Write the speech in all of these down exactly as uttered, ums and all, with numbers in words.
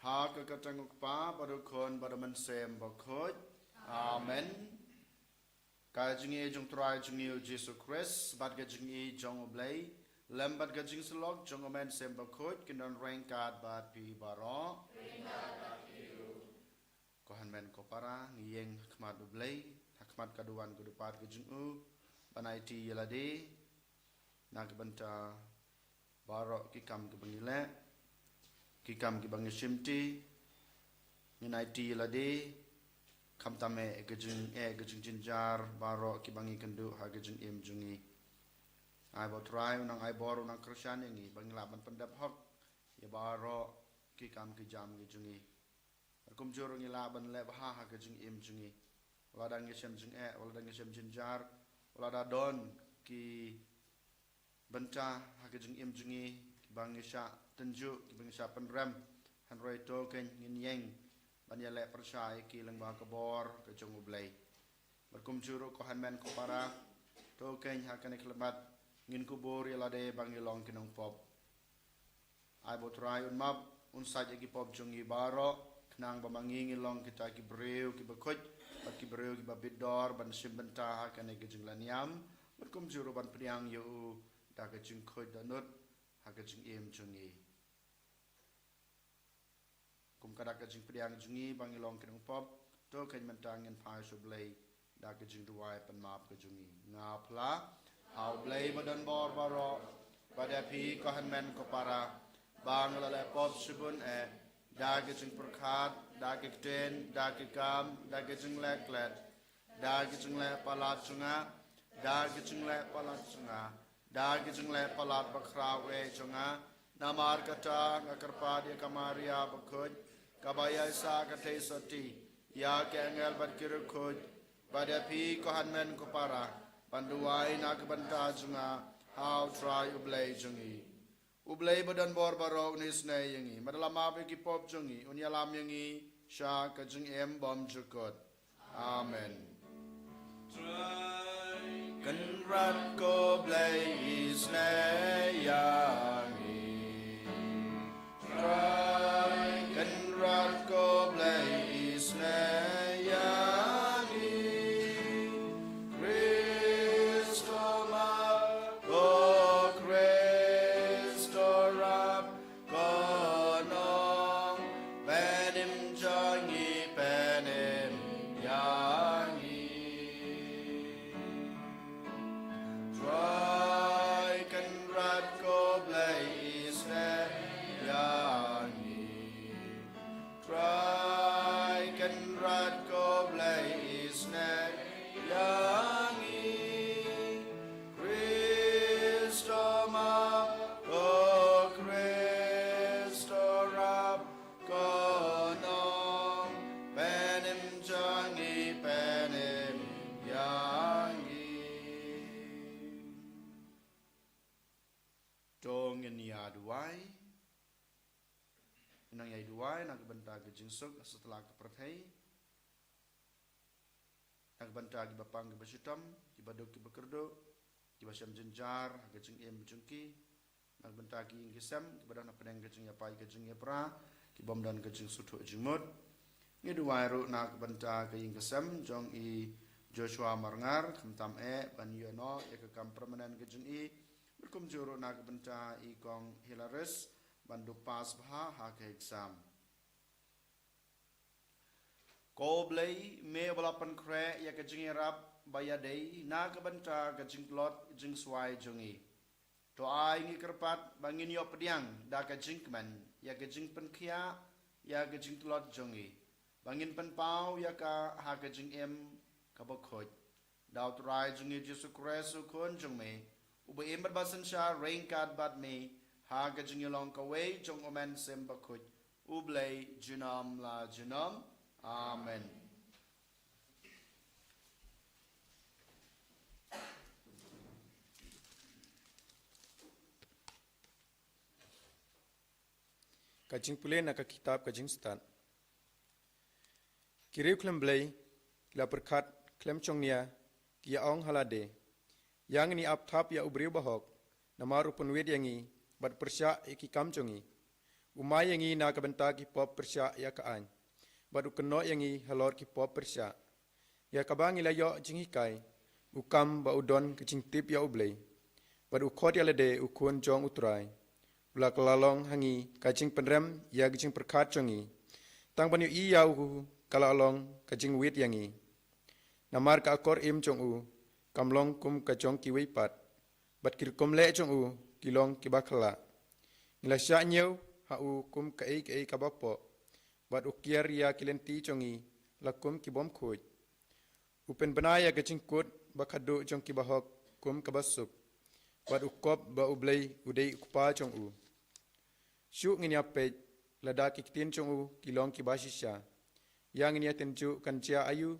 Ha ka kyrteng u Kpa bad u Khun bad u Mynsiem Bakhuid. Amen. Ka jingïeit jong u Trai jong ngi u Jisu Khrist bad ka jingïeit jong u Blei lem bad ka jingsyllok jong u Mynsiem Bakhuid kin don ryngkat bad phi baroh. Ko hynmen ko para, ngi ïeng ha khmat u Blei, ha khmat ka duwan ka dupad ka jong u, ban aiti ïa lade na ka bynta baroh ki kam kiba ngi leh, ki kam kiba ngi shimti. Ngin aiti ïa lade, khamtam eh ka jing, eh ka jingjynjar baroh kiba ngi kynduh ha ka jingim jong ngi. Ai ba u Trai un nang ai bor, un nang kyrshan ïa ngi ba ngin lah ban pyndep hok ïa baroh ki kam ki jam ki jong ngi. Bad kumjuh ruh ngin lah ban leh bha ha ka jingim jong ngi. Lada ngi shem jingeh, lada ngi shem jynjar, lada don ki bynta ha ka jingim jong ngi kiba ngi shah tynjuh, kiba ngi shah pynrem, hynrei to kein ngin ïeng ban ïaleh pyrshah ïa ki lyngba ka bor ka jong u Blei. Bad kumjuh ruh ko hynmen ko para, to kein ha kane ka lyndet ngin kubur ïa lade ba ngi long ki nongpop. Ai ba u Trai un map, un sait ïa ki pop jong ngi baroh, khnang ba ma ngi ngin long kita ki briew kiba khuid bad ki briew kiba bit dor ban shim bynta ha kane ka jingleh niam, bad kumjuh ruh ban pdiang ïa u da ka jingkhuid dohnud ha ka jingim jong ngi. Kum ka dak ka jingpdiang jong ngi ba ngi long ki nongpop, to kein mynta ngin phai sha u Blei da ka jingduwai pan map ka jong ngi. Nga phla ha u Blei ba don bor baroh, bad ïa phi ko hynmen ko para, ba nga la leh pop shibun eh, da ka jingpyrkhat, da ka ktien, da ka kam, da ka jingleh klet, da ka jingleh palat jong nga, da ka jingleh palat jong nga, da ka jingleh palat bakhraw eh jong nga. Namar kata nga kyrpad ïa ka Maria bakhuid, kaba ïaisah ka theisotti ïa ki angel bad ki riewkhuid, bad ïa phi ko hynmen ko para, ban duwai na ka bynta jong nga ha u Trai u Blei jong ngi. U Blei ba don bor baroh un isynei ïa ngi, bad un ïalam ïa ki pop jong ngi, un ïalam ïa ngi sha ka jingim bymjukut. Amen. Trai Kynrad ko Blei isynei ïa ngi. Trai Kynrad ko Blei isynei ïa ngi. Khrist u map, ko Khrist u rap, ko Nongpynim jong ngi, pynim ïa ngi. Trai Kynrad ko Blei isynei ïa ngi. Trai Kynrad ko Blei isynei ïa ngi. Khrist u map, ko Khrist u rap, ko Nongpynim jong ngi, pynim ïa ngi. To ngin ïa duwai. Ngin nang ïa duwai na ka bynta ka jingsuk ha satlak ka pyrthei, na ka bynta kiba pang kiba shitom, kiba duk kiba kyrduh, kiba shem jynjar ha ka jingim jong ki, na ka bynta ki ïing ki sem kiba don hapdeng ka jingïapait ka jingïapra, ki bym don ka jingsngewthuh jingmut. Ngi duwai ruh na ka bynta ka ïing ka sem jong i Joshua Marngar, khamtam eh ban ïoh noh ïa ka kam permanent ka jong i, bad kumjuh ruh na ka bynta i kong Hilaris ban duh pass bha ha ka exam. Ko Blei, me uba la pynkhreh ïa ka jingïarap ba ïadei na ka bynta ka jingtlot jingswai jong ngi, to ai ngi kyrpad ba ngin ïoh pdiang da ka jingkmen ïa ka jingpynkhiah ïa ka jingtlot jong ngi, ba ngin pynpaw ïa ka ha ka jingim kaba khuid. Da u Trai jong ngi Jisu Khrist u Khun jong me, uba im bad ba synshar ryngkat bad me ha ka jingïalong kawei jong u Mynsiem Bakhuid, U Blei junom la junom. Amen. Ka jingpule na ka kitab ka Jingstad. Ki riew khlem Blei ki la pyrkhat khlem shongnia, ki ïa ong ha lade, ïa ngin ïa ap thap ïa u briew bahok, namar u pynwit ïa ngi bad pyrshah ïa ki kam jong ngi. U mai ïa ngi na ka bynta ki pop pyrshah ïa ka aiñ, bad u kynnoh ïa ngi halor ki pop pyrshah. Ïa kaba ngi la ïoh jinghikai, u kam ba u don ka jingtip ïa U Blei, bad u khot ïa lade u khun jong U Trai. U la kylla long ha ngi ka jingpynrem ïa ka jingpyrkhat jong ngi, tang ban ïohi ïa u ka la long ka jingwit ïa ngi. Namar ka akor im jong u kam long kum ka jong kiwei pat, bad ki rukom leh jong u ki long kiba khyllah. Ngi la shah ñiew ha u kum kaei kaei kaba poh, bad u kiar ïa ki lynti jong ngi la kum ki bym khuid. U pynbna ïa ka jingkut ba khatduh jong ki bahok kum kaba suk, bad u kop ba U Blei u dei U Kpa jong u. Shuh ngin ïa peit, lada ki ktien jong u ki long kiba shisha, ïa ngin ïa tynjuh kan jia aïu,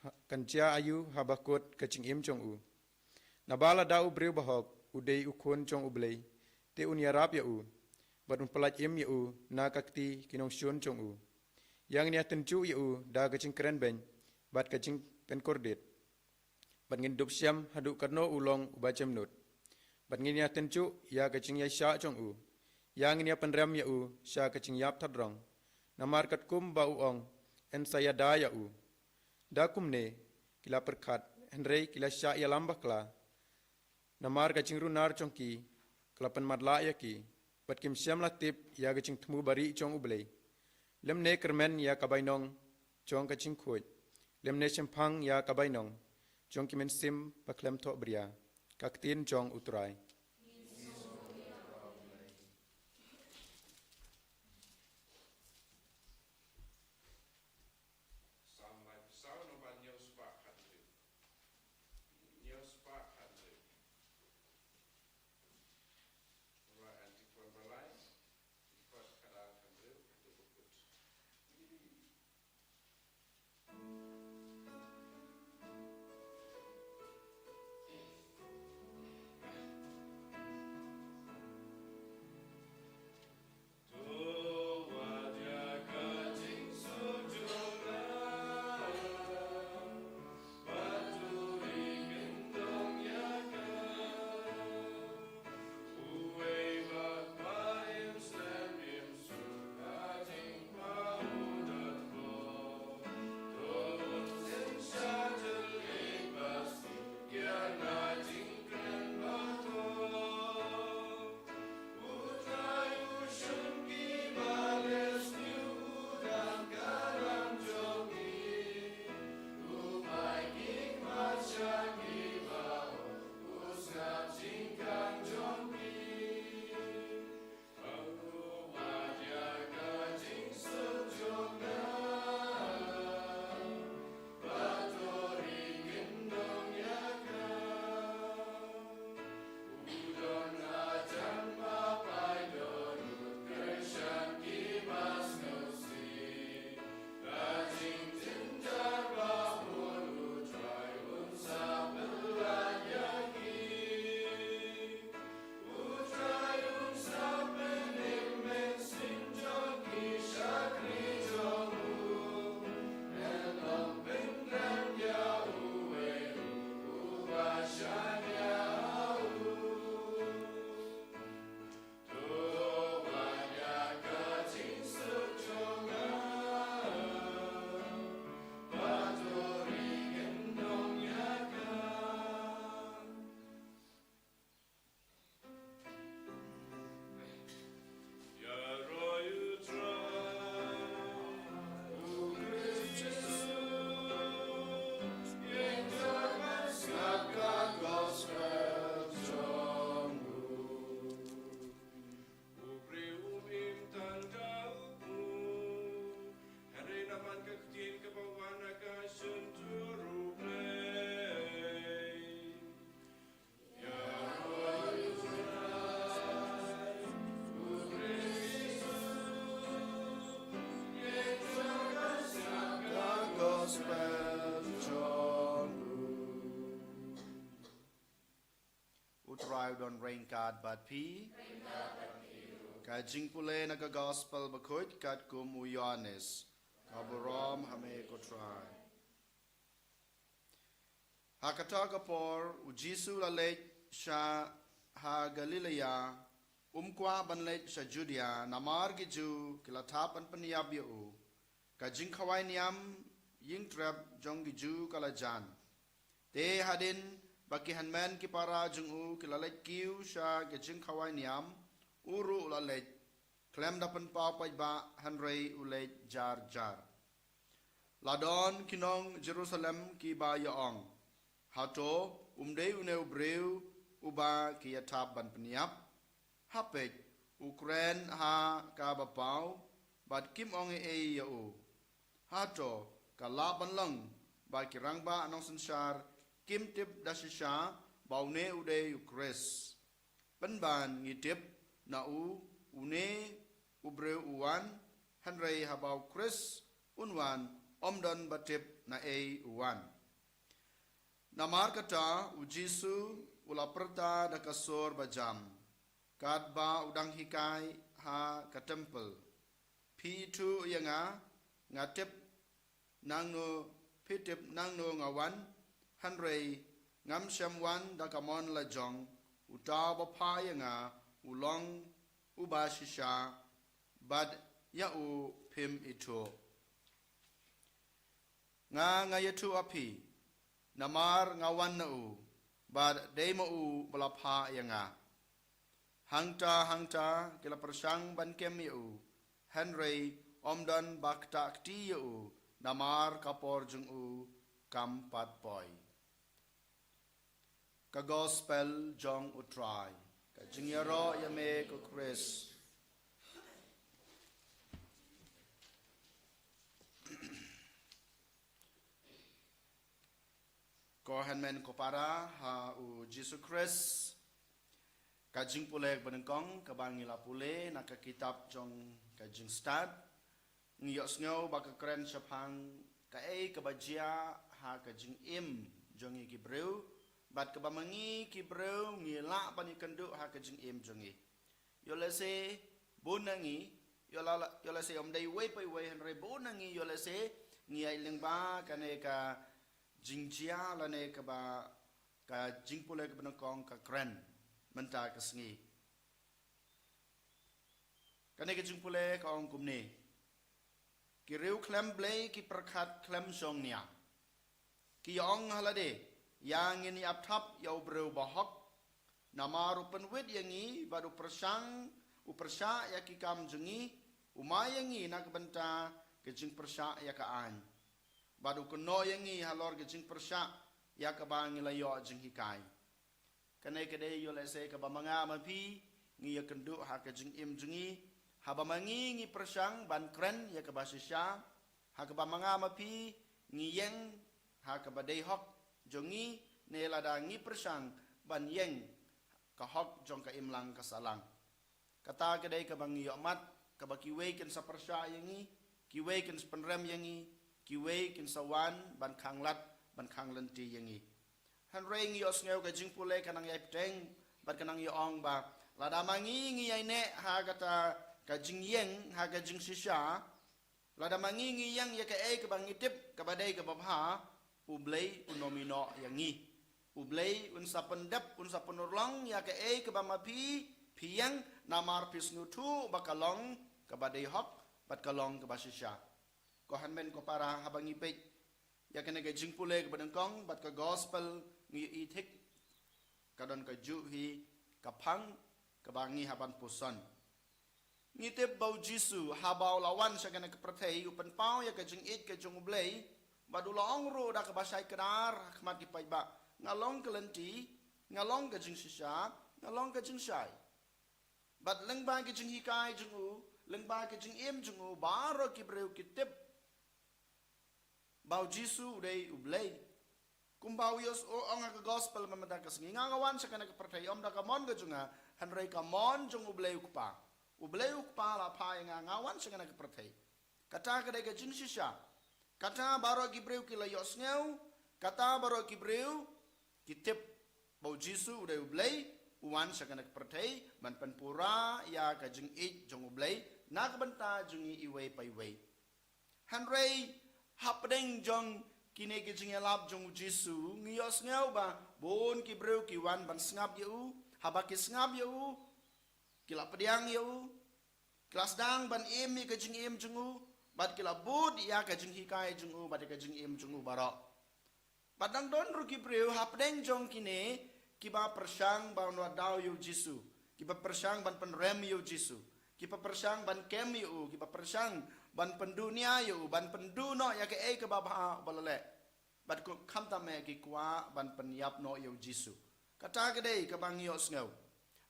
ha- kan jia aïu haba kut ka jingim jong u. Naba lada u briew bahok u dei u khun jong U Blei, te un ïarap ïa u, bad un pyllait im ïa u na ka kti ki nongshun jong u. Ïa ngin ïa tynjuh ïa u da ka jingkren beiñ bad ka jingpynkordit, bad ngin dup shem haduh katno u long uba jemnud. Bad ngin ïa tynjuh ïa ka jingïaishah jong u. Ïa ngin ïa pynrem ïa u sha ka jingïap thadrong. Namar katkum ba u ong, yn sa ïada ïa u. Da kumne ki la pyrkhat, hynrei ki la shah ïalam bakla. Namar ka jingrunar jong ki ka la pynmatlah ïa ki, bad kim shym la tip ïa ka jingthmu barieh jong U Blei. Lymne kyrmen ïa ka bainong jong ka jingkhuid, lymne shemphang ïa ka bainong jong ki mynsiem ba khlem thohbria. Ka ktien jong U Trai. Psalm lai phew saw, nombar hynñiew spah hynriew. Hynñiew spah hynriew. Ba anti pon ba lai, dkhot khatar hynriew haduh ba kut. U briew um im tang da u khun, hynrei namar ka ktien kaba wan na ka shyntur U Blei. U Trai u don ryngkat bad phi. Ka jingpule na ka Gospel bakhuid katkum u Ïoannis. Ka burom ha me ko Trai. Ha kata ka por, u Jisu u la leit sha ha Galilea, Um kwah ban leit sha Judia, namar ki Jiw ki la thap ban pynïap ïa u. Ka jingkhawai niam ïingtrep jong ki Jiw ka la jan. Te hadien ba ki hynmen ki para jong u ki la leit kiew sha ka jingkhawai niam, u ruh u la leit, khlem da pynpaw paidbah, hynrei u leit jar jar. La don ki nong Jerusalem kiba ïa ong, hato um dei une u briew uba ki ïa thap ban pynïap? Ha peit, u kren ha kaba paw, bad kim ong ei ei ïa u. Hato ka lah ban long ba ki rangbah nongsynshar kim tip da shisha ba une u dei u Khrist? Pynban ngi tip na u, une u briew u wan, hynrei haba u Khrist un wan, ym don ba tip na ei u wan. Namar kata u Jisu u la pyrta da ka sur ba jam, katba u dang hikai ha ka templ, phi ithuh ïa nga, nga tip nangno, phi tip nangno nga wan, hynrei ngam shym wan da ka mon la jong. Uta uba phah ïa nga u long uba shisha, bad ïa u phim ithuh. Nga, nga ïathuh ha phi, namar nga wan na u, bad dei ma u ba la phah ïa nga. Hangta hangta ki la pyrshang ban kem ïa u, hynrei ym don ba ktah kti ïa u, namar ka por jong u kam pat poi. Ka Gospel jong U Trai. Ka jingïaroh ïa me ko Khrist. Ko hynmen ko para ha U Jisu Khrist, ka jingpule kaba nyngkong kaba ngi la pule na ka kitab jong ka Jingstad, ngi ïohsngew ba ka kren shaphang kaei kaba jia ha ka jingim jong ngi ki briew, bad kaba ma ngi ki briew ngi lah ban ïakynduh ha ka jingim jong ngi. Ïoh lehse bun na ngi, ïoh la, ïoh lehse ym dei iwei pa iwei, hynrei bun na ngi ïoh lehse ngi ïai lyngba kane ka jingjia lane kaba ka jingpule kaba nyngkong ka kren mynta ka sngi. Kane ka jingpule ka ong kumne: Ki riewkhlem Blei ki pyrkhat khlem shong nia. Ki ong ha lade, ïa ngin ïa ap thap ïa u briew bahok, namar u pynwit ïa ngi, bad u pyrshang, u pyrshah ïa ki kam jong ngi, u mai ïa ngi na ka bynta ka jingpyrshah ïa ka aiñ, bad u kynnoh ïa ngi halor ka jingpyrshah ïa kaba ngi la ïoh jinghikai. Kane ka dei ïoh lehse kaba ma nga ma phi ngi ïakynduh ha ka jingim jong ngi, haba ma ngi ngi pyrshang ban kren ïa kaba shisha, ha kaba ma nga ma phi ngi ïeng ha kaba dei hok jong ngi, ne lada ngi pyrshang ban ïeng ka hok jong ka imlang ka sahlang. Kata ka dei kaba ngi ïohmad, kaba kiwei kin sa pyrshah ïa ngi, kiwei kin sa pynrem ïa ngi, kiwei kin sa wan ban khanglad, ban khanglynti ïa ngi. Hynrei ngi ïohsngew ka jingpule ka nang ïai bteng, bad ka nang ïa ong ba lada ma ngi ngi ïai neh ha kata ka jingïeng, ha ka jingshisha, lada ma ngi ngi ïeng ïa kaei kaba ngi tip kaba dei kaba bha, U Blei un ym ïehnoh ïa ngi. U Blei un sa pyndep, un sa pynurlong ïa kaei kaba ma phi phi ïeng, namar phi sngewthuh ba ka long kaba dei hok, bad ka long kaba shisha. Ko hynmen ko para, haba ngi peit ïa kane ka jingpule kaba nyngkong bad ka Gospel, ngi ïohi thik ka don kajuh hi ka phang kaba ngi hap ban puson. Ngi tip ba U Jisu haba u la wan sha kane ka pyrthei u pynpaw ïa ka jingïeit ka jong U Blei, bad u la ong ruh da kaba shai kdar ha khmat ki paidbah, nga long ka lynti, nga long ka jingshisha, nga long ka jingshai. Bad lyngba ka jinghikai jong u, lyngba ka jingim jong u, baroh ki briew ki tip ba U Jisu u dei U Blei. Kumba u ïoh, u ong ha ka Gospel mynta ka sngi, nga, nga wan sha kane ka pyrthei ym da ka mon ka jong nga, hynrei ka mon jong U Blei U Kpa. U Blei U Kpa la phah ïa nga, nga wan sha kane ka pyrthei. Kata ka dei ka jingshisha. Kata baroh ki briew ki la ïohsngew, kata baroh ki briew ki tip ba U Jisu u dei U Blei, u wan sha kane ka pyrthei ban pynpura ïa ka jingïeit jong U Blei na ka bynta jong ngi iwei pa iwei. Hynrei hapdeng jong kine ki jingïalap jong U Jisu, ngi ïohsngew ba bun ki briew ki wan ban sngap ïa u, haba ki sngap ïa u, Ki la pdiang ïa u, ki la sdang ban im ïa ka jingim jong u, bad ki la bud ïa ka jinghikai jong u, bad ïa ka jingim jong u baroh. Bad dang don ruh ki briew hapdeng jong kine, kiba pyrshang ban wad daw ïa u Jisu, kiba pyrshang ban pynrem ïa u Jisu, kiba pyrshang ban kem ïa u, kiba pyrshang ban pynduhnia ïa u, ban pynduh noh ïa kaei kaba bha ba u la leh. Bad kum khamtam eh ki kwah ban pynïap noh ïa u Jisu. Kata ka dei kaba ngi ïohsngew.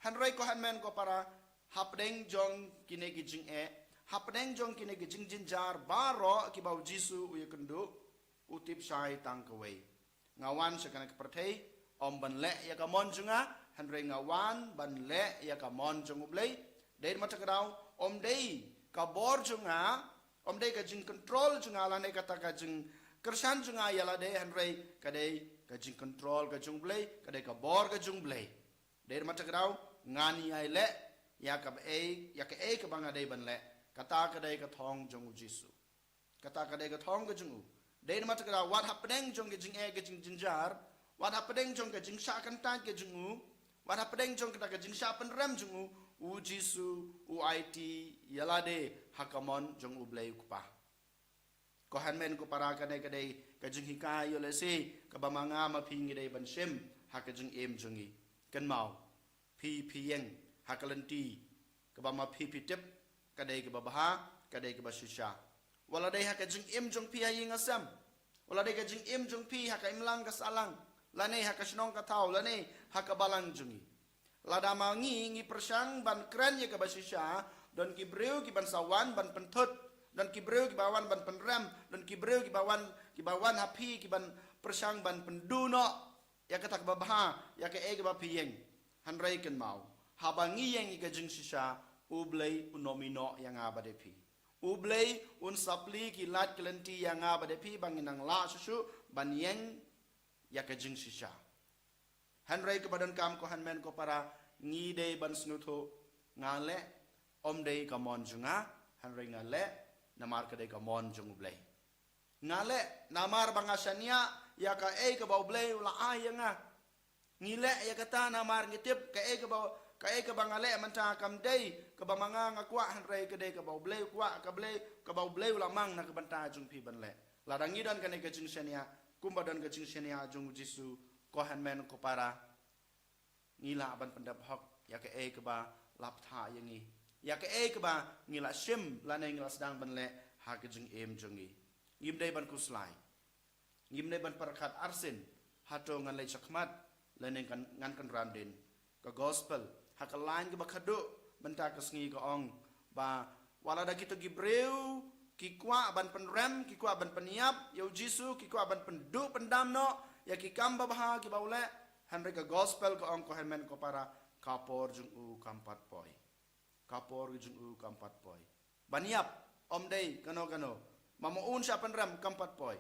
Hynrei ko hynmen ko para, hapdeng jong kine ki jingeh, hapdeng jong kine ki jingjynjar baroh kiba u Jisu u ïakynduh, u tip shai tang kawei. Nga wan sha kane ka pyrthei, ym ban leh ïa ka mon jong nga, hynrei nga wan ban leh ïa ka mon jong U Blei. Dei namar kata ka daw, ym dei ka bor jong nga, ym dei ka jingcontrol jong nga lane kata ka jingkyrshan jong nga ïa lade, hynrei ka dei ka jingcontrol ka jong U Blei, ka dei ka bor ka jong U Blei. Dei namar kata ka daw, ngan ïai leh ïa kaei, ïa kaei kaba nga dei ban leh. Kata ka dei ka thong jong u Jisu. Kata ka dei ka thong ka jong u. Dei namar kata ka daw, wat hapdeng jong ka jingeh ka jingjynjar, wat hapdeng jong ka jingshah kyntait ka jong u, wat hapdeng jong kata ka jingshah pynrem jong u, u Jisu u aiti ïa lade ha ka mon jong U Blei U Kpa. Ko hynmen ko para, kane ka dei ka jinghikai ïoh lehse kaba ma nga ma phi ngi dei ban shim ha ka jingim jong ngi. Kynmaw, phi phi ïeng ha ka lynti kaba ma phi phi tip ka dei kaba bha, ka dei kaba shisha. Wat la dei ha ka jingim jong phi ha ïing ha sem, wat la dei ka jingim jong phi ha ka imlang ka sahlang, lane ha ka shnong ka thaw, lane ha ka balang jong ngi. Lada ma ngi ngi pyrshang ban kren ïa kaba shisha, don ki briew kiban sa wan ban pynthut, don ki briew kiba wan ban pynrem, don ki briew kiba wan, kiba wan ha phi kiban pyrshang ban pynduh noh ïa kata kaba bha, ïa kaei kaba phi ïeng. Hynrei kynmaw, haba ngi ïeng ïa ka jingshisha, U Blei un ym ïehnoh ïa nga bad ïa phi. U Blei un sa plie ki lad ki lynti ïa nga bad ïa phi ba ngin nang lah shuh shuh ban ïeng ïa ka jingshisha. Hynrei kaba donkam ko hynmen ko para, ngi dei ban sngewthuh, nga leh ym dei ka mon jong nga, hynrei nga leh namar ka dei ka mon jong U Blei. Nga leh namar ba nga shaniah ïa kaei kaba U Blei u la ai ïa nga. Ngi leh ïa kata namar ngi tip kaei kaba, kaei kaba nga leh mynta kam dei kaba ma nga nga kwah, hynrei ka dei kaba U Blei u kwah, ka Blei, kaba U Blei u la mang na ka bynta jong phi ban leh. Lada ngi don kane ka jingshaniah kumba don ka jingshaniah jong u Jisu, ko hynmen ko para, ngi lah ban pyndep hok ïa kaei kaba la bthah ïa ngi, ïa kaei kaba ngi la shim lane ngi la sdang ban leh ha ka jingim jong ngi. Ngim dei ban khuslai, ngim dei ban pyrkhat arsien, hato ngan leit shakhmat lane ngan, ngan kynran dien. Ka gospel ha ka lain kaba khadduh mynta ka sngi ka ong ba wat lada kito ki briew ki kwah ban pynrem, ki kwah ban pynïap ïa u Jisu, ki kwah ban pynduh pyndam noh ïa ki kam babha kiba u leh, hynrei ka gospel ka ong ko hynmen ko para, ka por jong u kam pat poi. Ka por jong u kam pat poi. Ban ïap ym dei kano kano, ma ma un shah pynrem kam pat poi.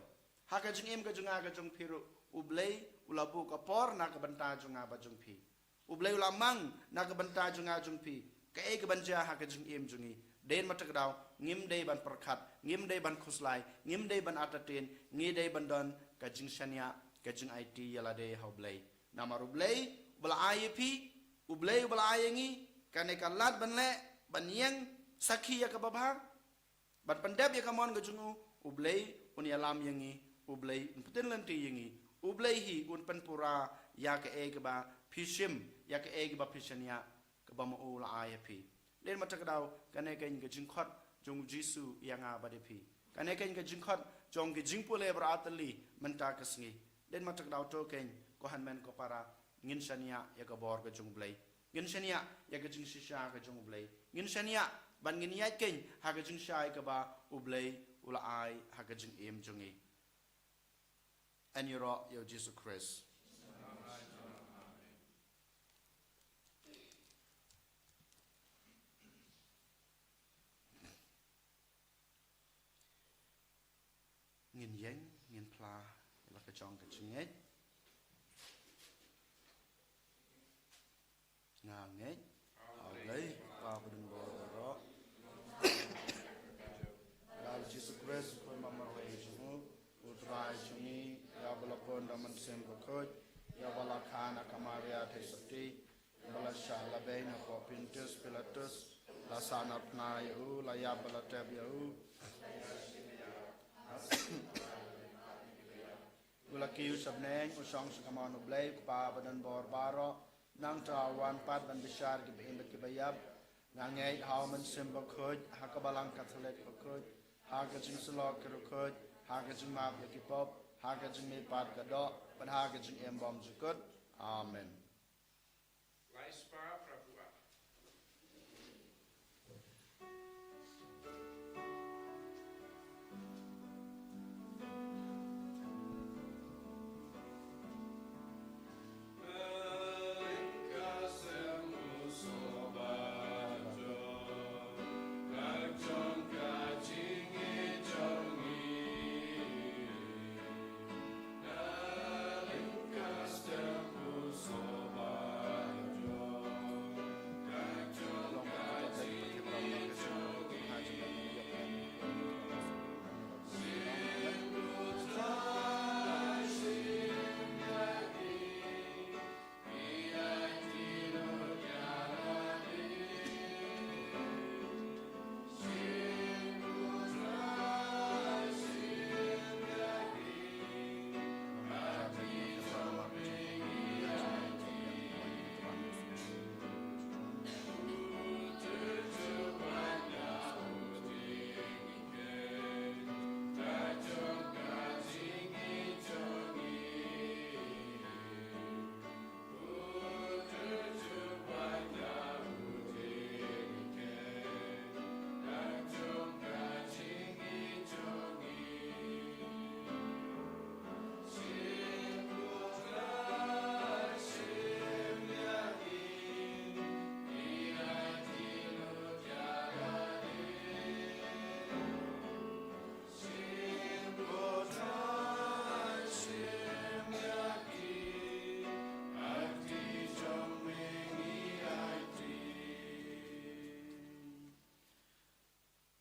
Ha ka jingim ka jong nga ka jong phi ruh, U Blei u la buh ka por na ka bynta jong nga bad jong phi. U Blei u la mang na ka bynta jong nga jong phi kaei kaban jia ha ka jingim jong ngi. Dei namar kata ka daw, ngim dei ban pyrkhat, ngim dei ban khuslai, ngim dei ban entertain, ngi dei ban don ka jingshaniah, ka jingaiti ïa lade ha U Blei. Namar U Blei uba la ai ïa phi, U Blei uba la ai ïa ngi kane ka lad ban leh, ban ïeng sakhi ïa kaba bha, ban pyndep ïa ka mon ka jong u, U Blei un ïalam ïa ngi, U Blei un pynlynti ïa ngi, U Blei hi un pynpura ïa kaei kaba phi shim, ïa kaei kaba phi shaniah, kaba ma u u la ai ha phi. Dei namar kata ka daw, kane keiñ ka jingkhot jong u Jisu ïa nga bad ïa phi. Kane keiñ ka jingkhot jong ki jingpule baroh artylli mynta ka sngi. Dei namar kata ka daw, to keiñ ko hynmen ko para, ngin shaniah ïa ka bor ka jong U Blei. Ngin shaniah ïa ka jingshisha ka jong U Blei. Ngin shaniah ban ngin ïaid keiñ ha ka jingshai kaba U Blei u la ai ha ka jingim jong ngi. Yn ïaroh ïa u Jisu Khrist. Ngin ïeng, ngin phla ïa la ka jong ka jingngeit. Nga ngeit ha U Blei, Kpa badonbor baroh, bad ha U Jisu Khrist, u Khun ba marwei jong u, u Trai jong ngi, ïa uba la pun da u Mynsiem Bakhuid, ïa uba la kha na ka Maria Theisotti, ïa uba la Shah la beiñ hapoh Pontius Pilatus, la sahnarphna ïa u, la ïap bad la tep ïa u. U la kiew sha bneng, u shong sha kamon U Blei U Kpa badonbor baroh. Nangta u wan pat ban bishar ïa kiba im bad kiba ïap. Nga ngeit ha U Mynsiem Bakhuid, ha ka Balang Katholik bakhuid, ha ka jingsyllok ki riewkhuid, ha ka jingmap ïa ki pop, ha ka jingmihpat ka doh, bad ha ka jingim bymjukut. Amen.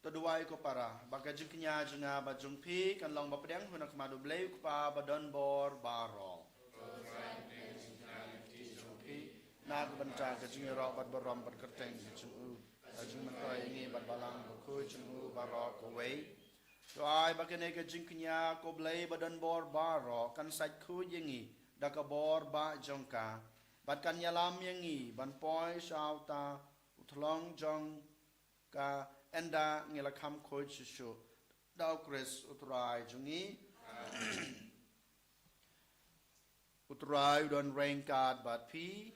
To duwai ko para, ba ka jingkñia jong nga bad jong phi kan long ba pdiang hun ha khmat U Blei U Kpa badonbor baroh. Na ka bynta ka jingïaroh bad burom bad kyrteng ka jong u, ka jingmyntoi ïa ngi bad Balang Bakhuid jong u baroh kawei. To ai ba kane ka jingkñia ko Blei badonbor baroh kan sait khuid ïa ngi da ka bor ba jong ka, bad kan ïalam ïa ngi ban poi sha uta u thlong jong ka, ynda ngi la kham khuid shuh shuh da U Khrist U Trai jong ngi. U Trai u don ryngkat bad phi.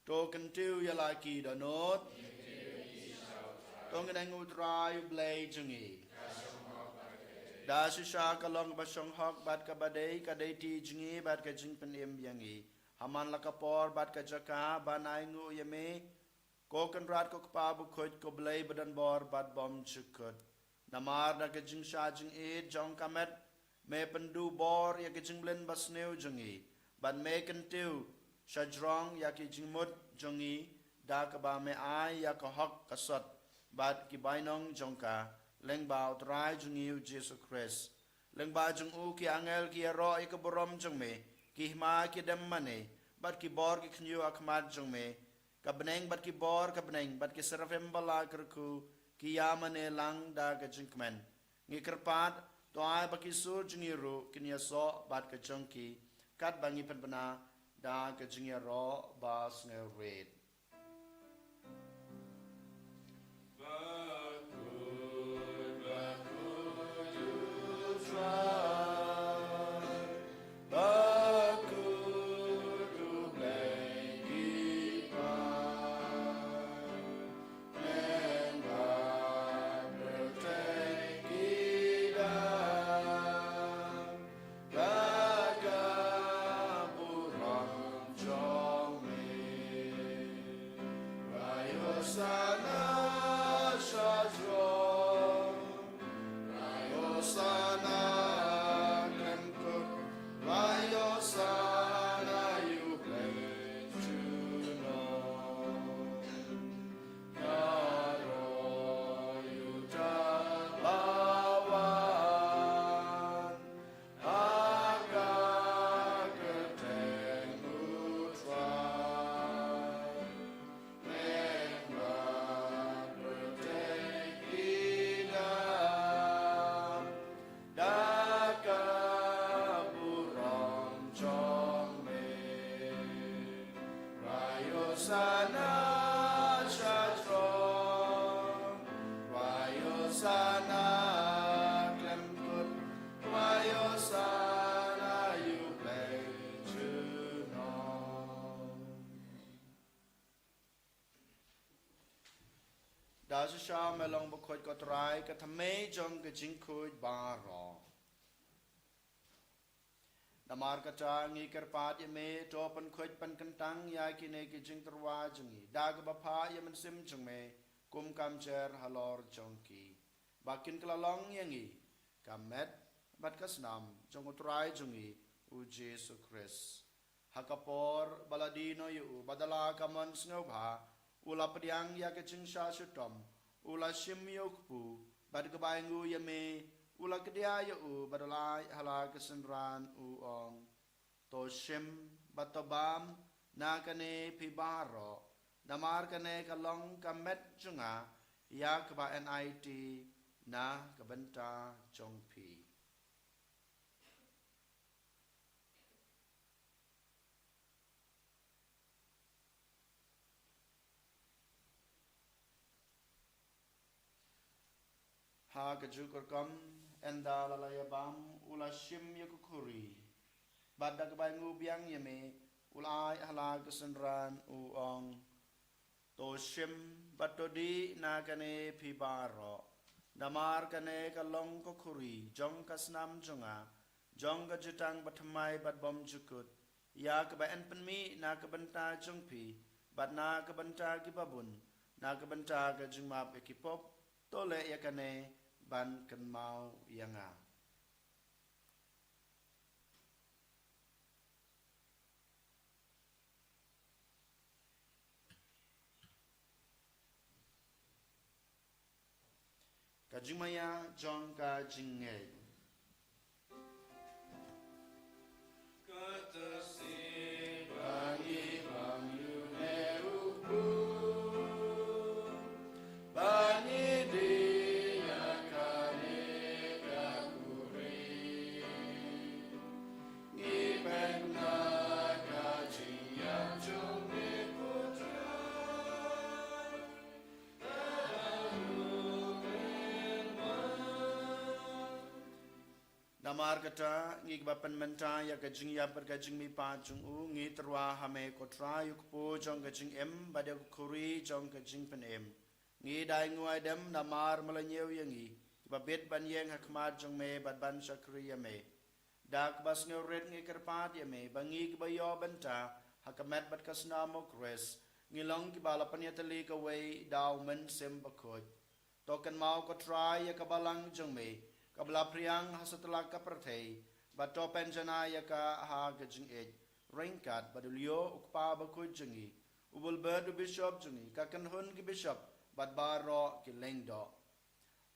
To kyntiew ïa la ki dohnud. To ngin ïeng ha U Trai U Blei jong ngi. Da shisha ka long ba shong hok bad kaba dei, ka dei ti jong ngi bad ka jingpynim ïa ngi. Ha man la ka por bad ka jaka ban ai nguh ïa me, ko Kynrad ko Kpa Bakhuid, ko Blei badonbor bad bymjukut. Namar da ka jingshah jingit jong ka met, me pynduh bor ïa ka jingbylliñ basniew jong ngi, bad me kyntiew shajrong ïa ki jingmut jong ngi, da kaba me ai ïa ka hok ka sot bad ki bainong jong ka, lyngba U Trai jong ngi U Jisu Khrist. Lyngba jong u ki angel ki ïaroh ïa ka burom jong me, ki hima ki dem mane, bad ki bor ki khñiuh ha khmat jong me. Ka bneng bad ki bor ka bneng bad ki serafim ba la kyrkhu ki ïa mane lang da ka jingkmen. Ngi kyrpad, to ai ba ki sur jong ngi ruh kin ïasoh bad ka jong ki, katba ngi pynbna da ka jingïaroh ba sngewrit. Sana shatro, wa yo sana klemkut, wa yo sana yu play juno. Da shisha me long bakhuid ko Trai ka thymmei jong ka jingkhuid baroh. Namar kata ngi kyrpad ïa me to pynkhuid pynkyntang ïa kine ki jingtyrwa jong ngi da kaba phah ïa mynsiem jong me kum ka mjer halor jong ki. Ba kin kylla long ïa ngi ka met bad ka snam jong u Trai jong ngi u Jisu Khrist. Ha ka por ba la die noh ïa u bad da la ka mon sngewbha u la pdiang ïa ka jingshah shitom, u la shim ïa u kpu bad kaba ainguh ïa me u la kdiah ïa u bad u la ai ha la ka synran u ong, to shim bad to bam na kane phi baroh, namar kane ka long ka met jong nga ïa kaba enait na ka bynta jong phi. Ha kajuh ka rukom ynda la la ïa bam u la shim ïa ka khuri bad da kaba ainguh biang ïa me u la ai ha la ka synran u ong, to shim bad to dih na kane phi baroh, namar kane ka long ka khuri jong ka snam jong nga, jong ka jutang bathymmai bad bymjukut, ïa kaba yn pynmih na ka bynta jong phi bad na ka bynta kiba bun, na ka bynta ka jingmap ïa ki pop. To leh ïa kane ban kynmaw ïa nga. Ka jingmaïa jong ka jingngeit. Kata si ba ngi bam ïa une u kpu, ba ngi die ïa kane ka khuri. Ngi peit na ka jingïap jong me ko Trai. Namar kata ngi kiba pynmynta ïa ka jingïap bad ka jingmihpat jong u, ngi tyrwa ha me ko Trai, u kpu jong ka jingim bad ïa ka khuri jong ka jingpynim. Ngi da ainguh aidem namar me la ñiew ïa ngi kiba bit ban ïeng ha khmat jong me bad ban shakri ïa me. Da kaba sngewrit ngi kyrpad ïa me ba ngi kiba ïoh bynta ha ka met bad ka snam u Khrist, ngi long kiba la pynïatylli kawei da u Mynsiem Bakhuid. To kynmaw ko Trai ïa ka balang jong me kaba la phriang ha satlak ka pyrthei, bad to pynjanai ïa ka ha ka jingïeit, ryngkat bad u Leo u kpa bakhuid jong ngi, u Bulbert u bishop jong ngi, ka kynhun ki bishop bad baroh ki lyngdoh.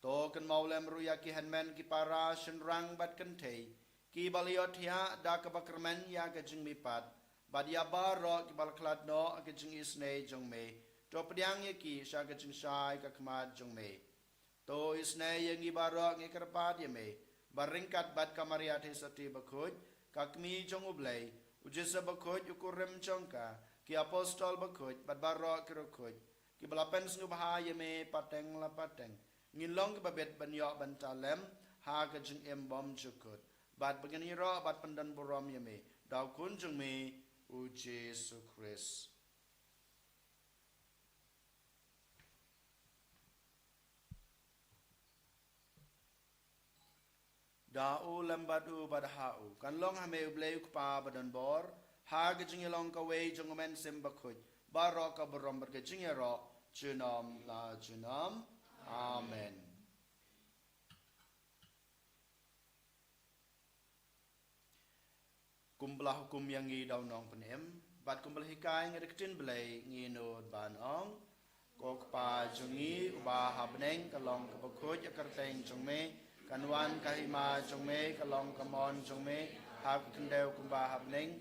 To kynmaw lem ruh ïa ki hynmen ki para shynrang bad kynthei kiba la ïohthiah da kaba kyrmen ïa ka jingmihpat, bad ïa baroh kiba la khlad noh ha ka jingisynei jong me. To pdiang ïa ki sha ka jingshai ka khmat jong me. To isynei ïa ngi baroh, ngi kyrpad ïa me ba ryngkat bad ka Maria Theisotti bakhuid, ka Kmie jong U Blei, u Joseph bakhuid u kurim jong ka, ki apostol bakhuid bad baroh ki riewkhuid kiba la pynsngewbha ïa me pateng la pateng, ngin long kiba bit ban ïoh bynta lem ha ka jingim bymjukut, bad ba ngin ïaroh bad pyndonburom ïa me da u Khun jong me u Jisu Khrist. Da u lem bad u bad ha u kan long ha me U Blei u Kpa badonbor, ha ka jingïalong kawei jong U Mynsiem Bakhuid, baroh ka burom bad ka jingïaroh junom la junom. Amen. Kumba la hukum ïa ngi da u Nongpynim, bad kumba la hikai ngi da ka ktien Blei, ngi nud ban ong: Ko Kpa jong ngi uba ha bneng, ka long kaba khuid ka kyrteng jong me, kan wan ka hima jong me, ka long ka mon jong me ha ka khyndew kumba ha bneng.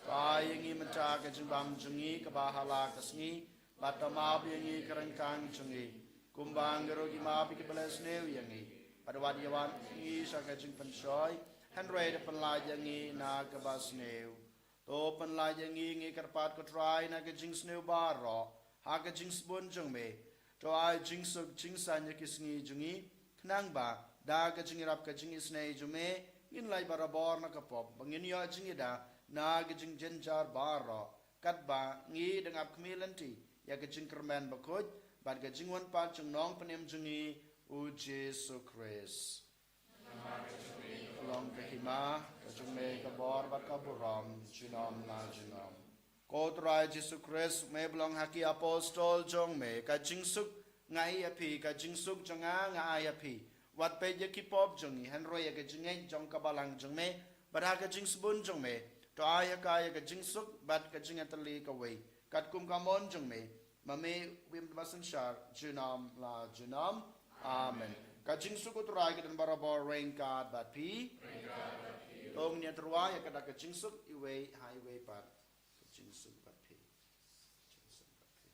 To ai ïa ngi mynta ka jingbam jong ngi kaba ha la ka sngi, bad to map ïa ngi ka ryngkang jong ngi, kumba ngi ruh ngi map ïa kiba leh sniew ïa ngi. Bad wat ïa wan ngi sha ka jingpynshoi, hynrei to pynlait ïa ngi na kaba sniew. To pynlait ïa ngi, ngi kyrpad ko Trai, na ka jingsniew baroh ha ka jingsbun jong me. To ai jingsuk jingsaiñ ïa ki sngi jong ngi, khnang ba da ka jingïarap ka jingisynei jong me, ngin lait barabor na ka pop, ba ngin ïoh jingïada na ka jingjynjar baroh, katba ngi dang ap khmih lynti ïa ka jingkyrmen bakhuid bad ka jingwan pat jong u Nongpynim jong ngi, u Jisu Khrist. Long ka hima, ka jong me ka bor bad ka burom junom la junom. Ko Trai Jisu Khrist, me ba ong ha ki apostol jong me, ka jingsuk nga ai ïa phi, ka jingsuk jong nga nga ai ïa phi. Wat peit ïa ki pop jong ngi, hynrei ïa ka jingngeit jong ka balang jong me, bad ha ka jingsbun jong me, to ai ha ka ïa ka jingsuk bad ka jingïatylli kawei, katkum ka mon jong me. Ma me u im ba synshar junom la junom. Amen. Ka jingsuk u Trai ka don barabor ryngkat bad phi. To ngin ïa tyrwa ïa kata ka jingsuk iwei ha iwei pat. Ka jingsuk bad phi. Jingsuk bad phi. Jingsuk bad phi.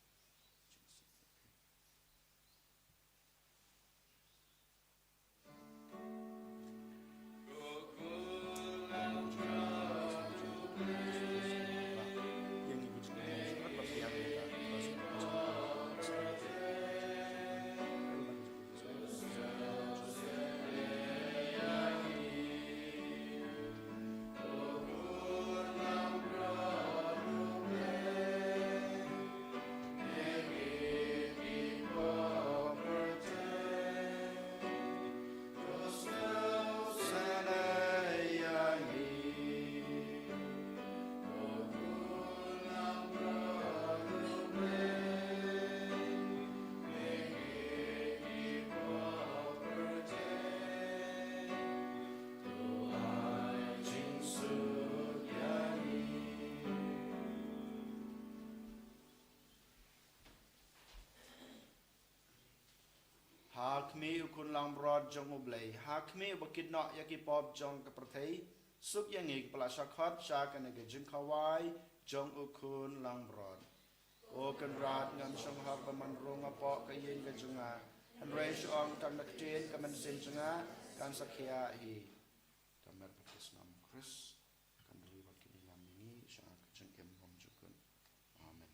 Ha khmih u khun langbrot jong U Blei, ha khmih uba kit noh ïa ki pop jong ka pyrthei, suk ïa ngi kiba la shah khot sha kane ka jingkhawai jong u khun langbrot. Ko Kynrad, ngam shong hok ba man rung hapoh ka ïing ka jong nga, hynrei shu ong tang da ka ktien ka mynsiem jong nga kan sa khiah hi. Ka met bad ka snam u Khrist kan ri bad kan ïalam ïa ngi sha ka jingim bymjukut. Amen.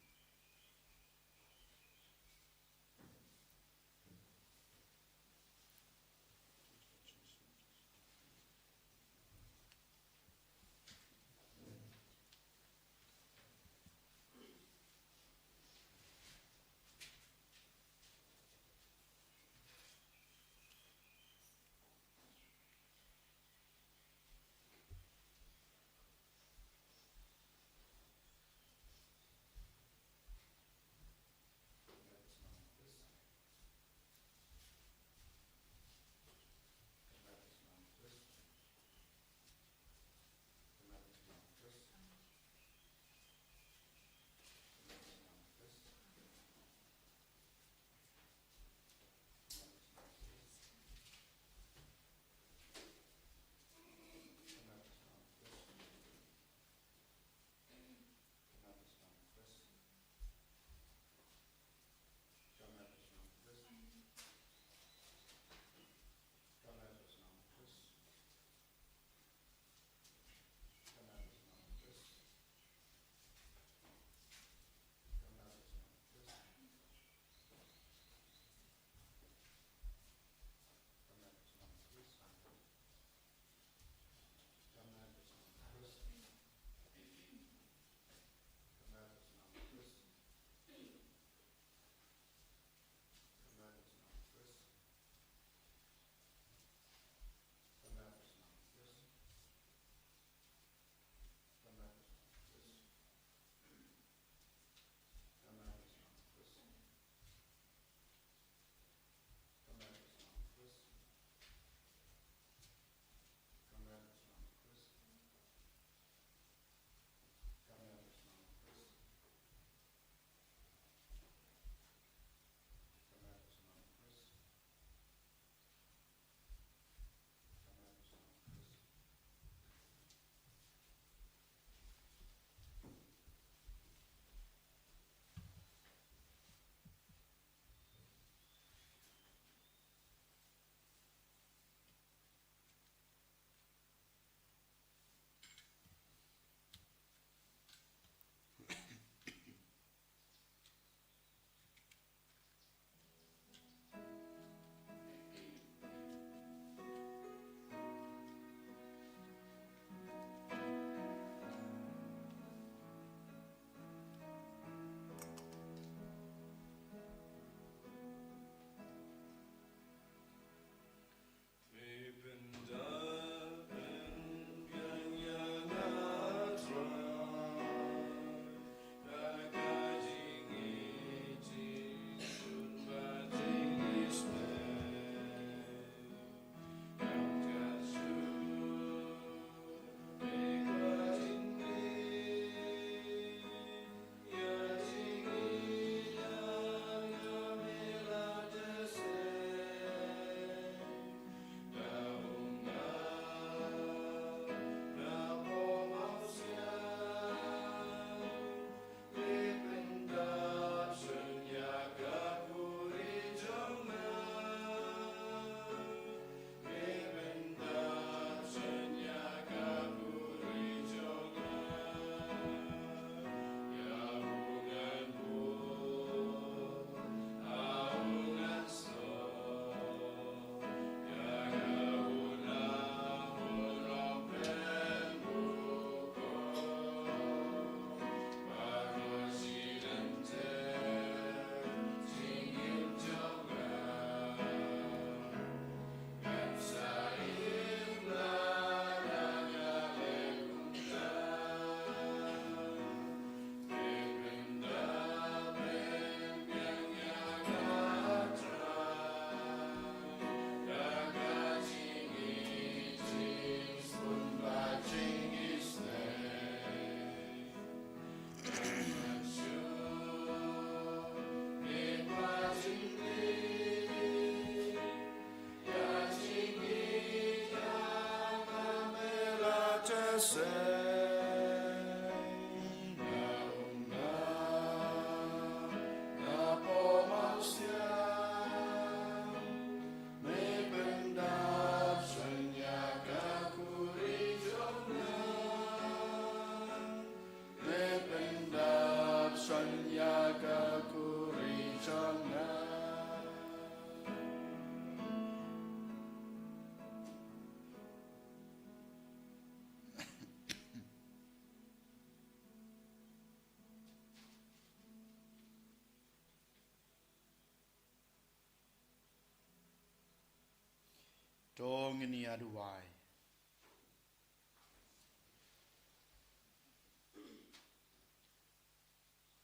To ngin ïa duwai.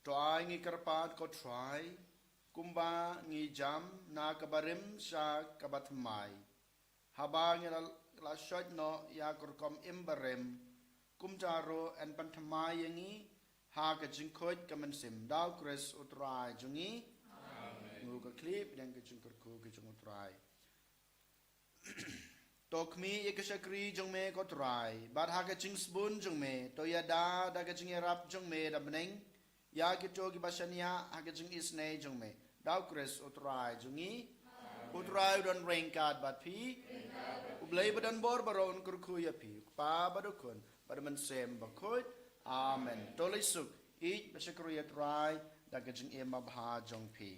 To ai ngi kyrpad ko Trai, kumba ngi jam na ka barim sha ka bathymmai. Haba ngi la, la shoit noh ïa ka rukom im barim, kumta ruh yn pynthymmai ïa ngi ha ka jingkhuid ka mynsiem. Da u Khrist u Trai jong ngi. Amen. Ngu ka khlieh pdiang ka jingkyrkhu ka jong u Trai. To khmih ïa ka shakri jong me ko Trai, bad ha ka jingsbun jong me to ïada da ka jingïarap jong me da bneng ïa kito kiba shaniah ha ka jingisynei jong me. Da u Khrist u Trai jong ngi. U Trai u don ryngkat bad phi. U Blei ba don bor baroh un kyrkhu ïa phi, u Kpa bad u Khun bad u Mynsiem Bakhuid. Amen. To leit suk, ïeit bad shakri ïa u Trai da ka jingim babha jong phi.